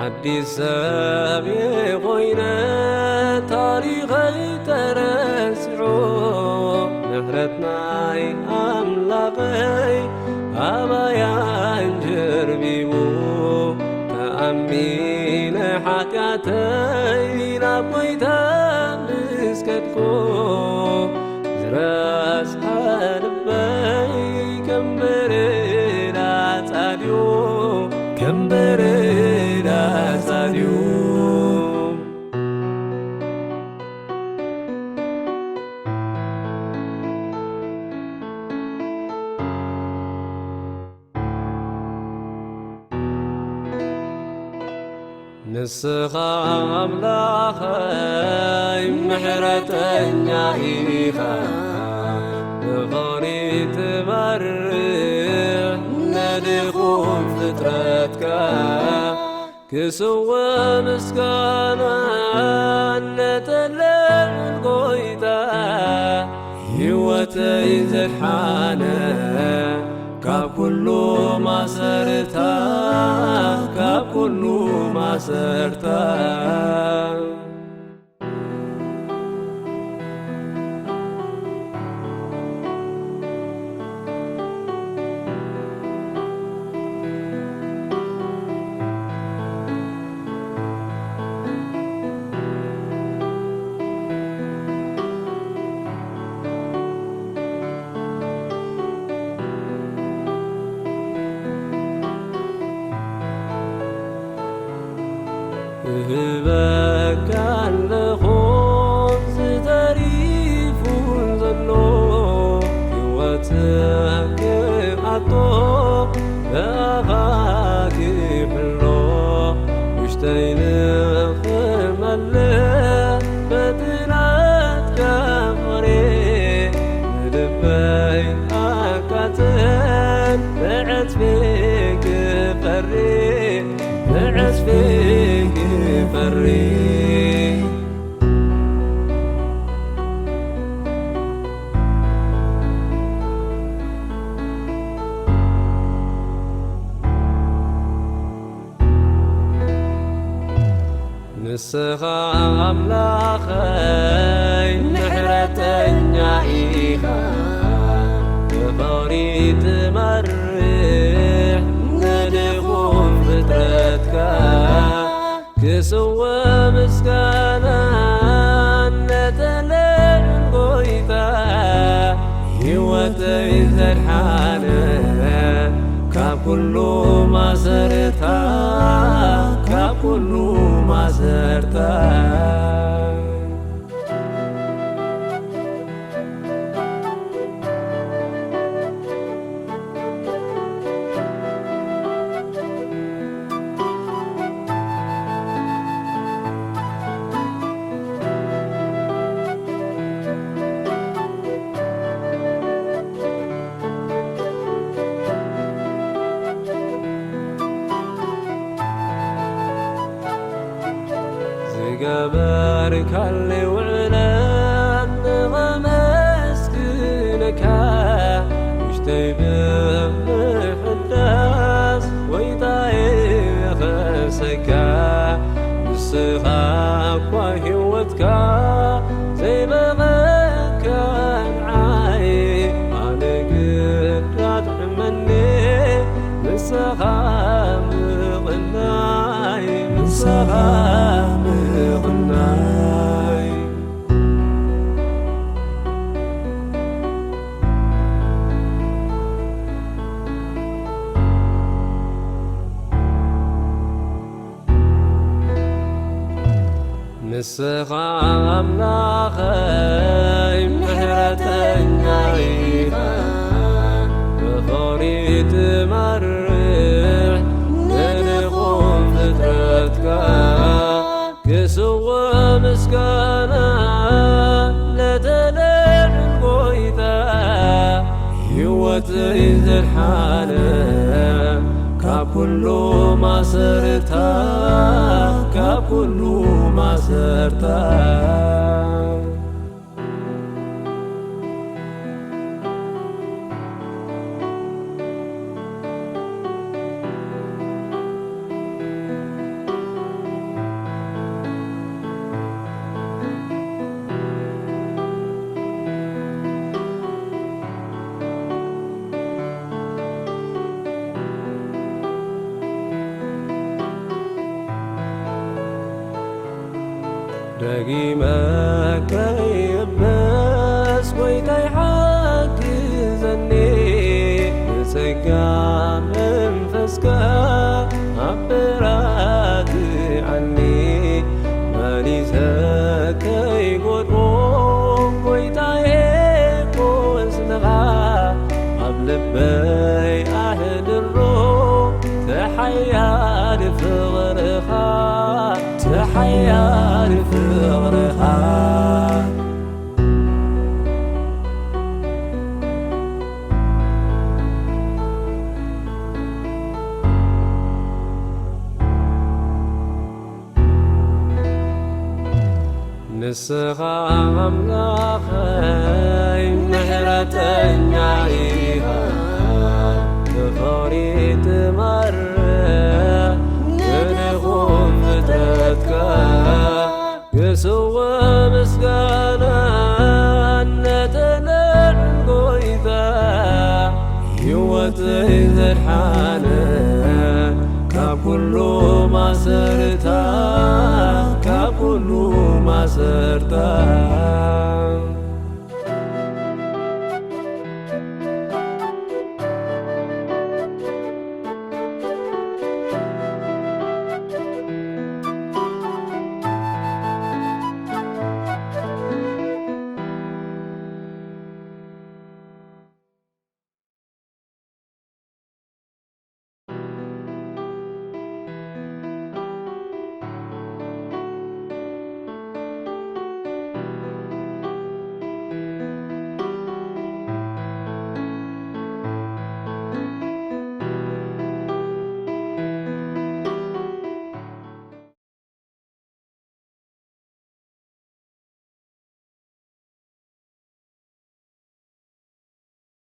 ኣዲስ ሰብ ኮይነ ታሪኸይ ተረሲዑ፣ ምሕረት ናይ ኣምላኸይ ኣባይ ኣንጀርቢቡ። ተኣሚነ ሓጢኣተይ ናብ ጎይታ ምስ ከድኩ፣ ዝረስሐ ልበይ ከም በረድ ኣጻድዩ፣ ከም በረድ ኣጻድዩ። ንስኻ ኣምላኸይ ምሕረተኛ ኢኻ፣ ብፍቕሪ ትመርሕ ነድኹም ፍጥረትካ። ክስውእ ምስጋና ነተለዕል ጎይታ፣ ህይወተይ ዘድሓነ ካብ ኩሉ ማሰርታ፣ ካብ ኩሉ ማሰርታ። እህበካ ኣለኹ ዝተሪፉ ዘሎ ህይወት ክኣቶ ብኣኻ ክሕሎ ውሽጠይ ንኽመልእ በቲ ናትካ ፍቕሪ ንልበይ ኣቃጽል ብዕጽፊ ክፈሪ ብዕጽፊ ክፈሪ። ንስኻ ኣምላኸይ ምሕረተኛ ኢኻ፣ ብፍቕሪ ትመርሕ ንድኹም ፍጥረትካ። ክስውእ ምስጋና ነተለዕል ጎይታ፣ ህይወተይ ዘድሓነ ካብ ኩሉ ማሰርታ፣ ካብ ኩሉ ማሰርታ። ዝገበርካለይ ውዕለት ንኸመስግነካ፣ ውሽጠይ ብምሕዳስ ጎይታየ የኸሰካ። ንስኻ እኳ ህይወትካ ዘይበቐካ ንዓይ፣ ኣነ ግዳ ትሕመኒ ንስኻ ምቕናይ፣ ንስኻ ምቕናይ። ንስኻ ኣምላኸይ ምሕረተኛ ኢኻ፣ ብፍቕሪ ትመርሕ ንድኹም ፍጥረትካ። ክስውእ ምስጋና ነተለዕል ጎይታ፣ ህይወተይ ዘድሓነ ካብ ኩሉ ማሰርታ፣ ካብ ኩሉ ማሰርታ። ጊመ ከይብስ ጎይታይ ሓግዘኒ፣ ብጸጋ መንፈስካ ኣበራትዓኒ። መሊሰ ከይጎድቦ ጎይታዬ ቁስልኻ ኣብ ልበይ ኣሕድሮ። ተሓያል ፍቕርኻ፣ ተሓያል ፍቕርኻ። ንስኻ ኣምላኸይ ምሕረተኛ ኢኻ፣ ብፍቕሪ ትመርሕ ንድኹም ፍጥረትካ። ክስውእ ምስጋና ነተነዕ ጎይታ፣ ህይወተይ ዘድሓነ ካብ ኩሉ ማሰርታ፣ ካብ ኩሉ ማሰርታ።